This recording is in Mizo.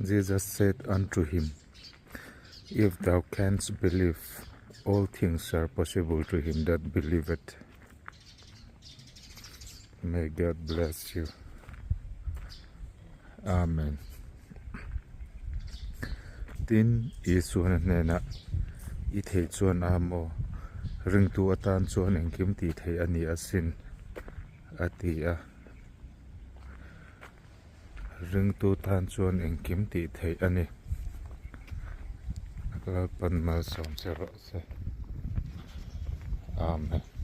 Jesus said unto him, If thou canst believe, all things are possible to him that believeth. May God bless you. Amen. Tin, Isuan a hnenah, I theih chuan a maw? Ringtu atan chuan engkim tih theih a ni asin, a ti a. Ringtu tan chuan engkim tih theih a ni. Lalpan malsawm che rawh se. Amen.